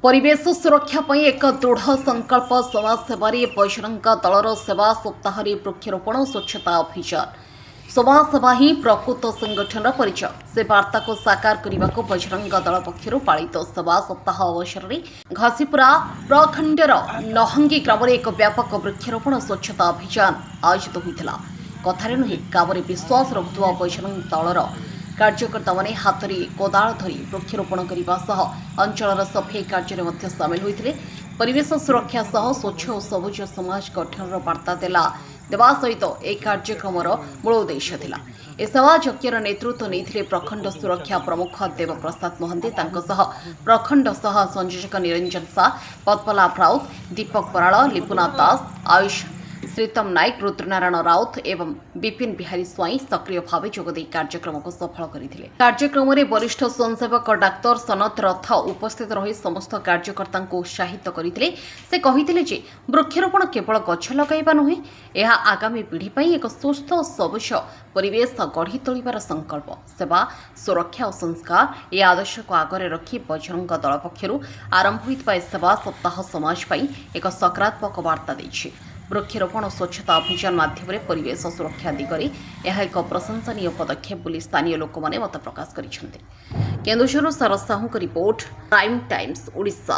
ପରିବେଶ ସୁରକ୍ଷା ପାଇଁ ଏକ ଦୃଢ଼ ସଂକଳ୍ପ। ସମାଜସେବାରେ ବଜରଙ୍ଗ ଦଳର ସେବା ସପ୍ତାହରେ ବୃକ୍ଷରୋପଣ, ସ୍ୱଚ୍ଛତା ଅଭିଯାନ। ସମାଜସେବା ହିଁ ପ୍ରକୃତ ସଂଗଠନର ପରିଚୟ। ସେ ବାର୍ତ୍ତାକୁ ସାକାର କରିବାକୁ ବଜରଙ୍ଗ ଦଳ ପକ୍ଷରୁ ପାଳିତ ସେବା ସପ୍ତାହ ଅବସରରେ ଘସିପୁରା ପ୍ରଖଣ୍ଡର ନହଙ୍ଗି ଗ୍ରାମରେ ଏକ ବ୍ୟାପକ ବୃକ୍ଷରୋପଣ, ସ୍ୱଚ୍ଛତା ଅଭିଯାନ ଆୟୋଜିତ ହୋଇଥିଲା। କଥାରେ ନୁହେଁ, କାମରେ ବିଶ୍ୱାସ ରଖୁଥିବା ବଜରଙ୍ଗ ଦଳର କାର୍ଯ୍ୟକର୍ତ୍ତାମାନେ ହାତରେ କୋଦାଳ ଧରି ବୃକ୍ଷରୋପଣ କରିବା ସହ ଅଞ୍ଚଳର ସଫେଇ କାର୍ଯ୍ୟରେ ମଧ୍ୟ ସାମିଲ ହୋଇଥିଲେ। ପରିବେଶ ସୁରକ୍ଷା ସହ ସ୍ୱଚ୍ଛ ଓ ସବୁଜ ସମାଜ ଗଠନର ବାର୍ତ୍ତା ଦେବା ସହିତ ଏହି କାର୍ଯ୍ୟକ୍ରମର ମୂଳ ଉଦ୍ଦେଶ୍ୟ ଥିଲା। ଏ ସେବା ଯଜ୍ଞର ନେତୃତ୍ୱ ନେଇଥିଲେ ପ୍ରଖଣ୍ଡ ସୁରକ୍ଷା ପ୍ରମୁଖ ଦେବପ୍ରସାଦ ମହାନ୍ତି। ତାଙ୍କ ସହ ପ୍ରଖଣ୍ଡ ସହ ସଂଯୋଜକ ନିରଞ୍ଜନ ସା, ପଦ୍ମନାଭ ରାଉତ, ଦୀପକ ବରାଳ, ଲିପୁନାଥ ଦାସ, ଆୟୁଷ ଶ୍ରୀତମ ନାୟକ, ରୁଦ୍ରନାରାୟଣ ରାଉତ ଏବଂ ବିପିନ ବିହାରୀ ସ୍ୱାଇଁ ସକ୍ରିୟ ଭାବେ ଯୋଗଦେଇ କାର୍ଯ୍ୟକ୍ରମକୁ ସଫଳ କରିଥିଲେ। କାର୍ଯ୍ୟକ୍ରମରେ ବରିଷ୍ଠ ସ୍ୱୟଂସେବକ ଡାକ୍ତର ସନତ ରଥ ଉପସ୍ଥିତ ରହି ସମସ୍ତ କାର୍ଯ୍ୟକର୍ତ୍ତାଙ୍କୁ ଉତ୍ସାହିତ କରିଥିଲେ। ସେ କହିଥିଲେ ଯେ ବୃକ୍ଷରୋପଣ କେବଳ ଗଛ ଲଗାଇବା ନୁହେଁ, ଏହା ଆଗାମୀ ପିଢ଼ି ପାଇଁ ଏକ ସୁସ୍ଥ ଓ ସବୁଜ ପରିବେଶ ଗଢ଼ି ତୋଳିବାର ସଂକଳ୍ପ। ସେବା, ସୁରକ୍ଷା ଓ ସଂସ୍କାର, ଏହି ଆଦର୍ଶକୁ ଆଗରେ ରଖି ବଜରଙ୍ଗ ଦଳ ପକ୍ଷରୁ ଆରମ୍ଭ ହୋଇଥିବା ଏହି ସେବା ସପ୍ତାହ ସମାଜ ପାଇଁ ଏକ ସକାରାତ୍ମକ ବାର୍ତ୍ତା ଦେଇଛି। ବୃକ୍ଷରୋପଣ ଓ ସ୍ୱଚ୍ଛତା ଅଭିଯାନ ମାଧ୍ୟମରେ ପରିବେଶ ସୁରକ୍ଷା ଦିଗରେ ଏହା ଏକ ପ୍ରଶଂସନୀୟ ପଦକ୍ଷେପ ବୋଲି ସ୍ଥାନୀୟ ଲୋକମାନେ ମତ ପ୍ରକାଶ କରିଛନ୍ତି। କେନ୍ଦୁଝରରୁ ଶରତ ସାହୁଙ୍କ ରିପୋର୍ଟ, ପ୍ରାଇମ୍ ଟାଇମ୍ସ ଓଡ଼ିଶା।